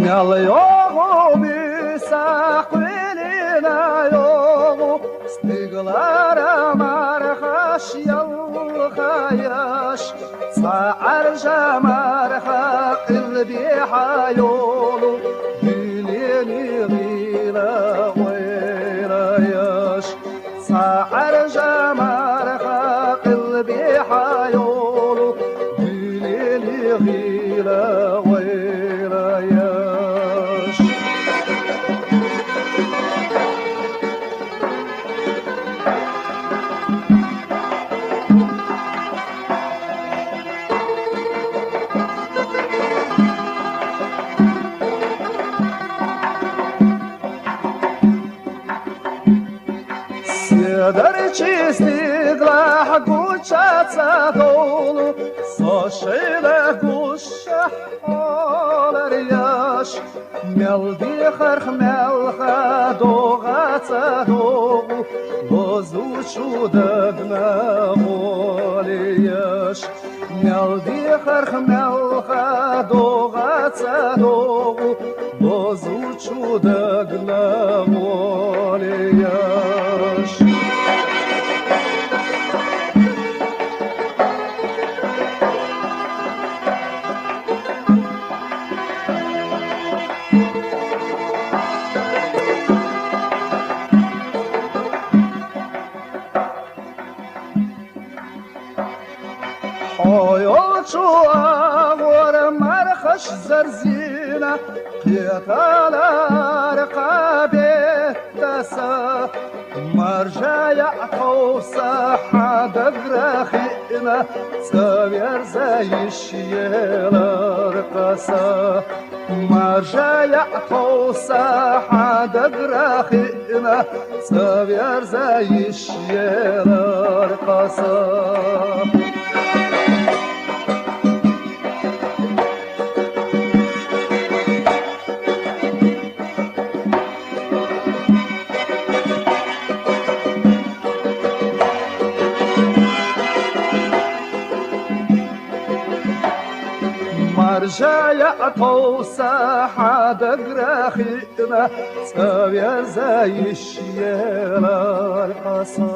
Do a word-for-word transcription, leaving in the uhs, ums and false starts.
Мел йоагӀу, миса къуьлина йоагӀу, стигалара мархаш ялхаяш, цхьа Ӏаржа марха къилбехьа йолу, дуьйлени гӀийла гӀойраяш. Цхьа Ӏаржа марха къилбехьа йолу, дуьйлени гӀийла гӀойраяш. Седарчий стигалахь гуча ца довлу, со шайна гуш хьолар еш. Мел дехарх мелха догӀа ца догӀу, лозучу дагна гӀоли еш. Мел дехарх мелха догӀа ца догӀу, лозучу дагна гӀоли еш. Хьо йолчу агӀор мархаш зарзина, кхеталар кхабеттаса. Маржа яӀ тховса хьан дагра хиъна, цӀа верза йиш елар къаса. Маржа яӀ тховса хьан дагра хиъна, цӀа верза йиш елар къаса. Маржа яӀ тховса хьан дагра хиъна, цӀа верза йиш елар къаса.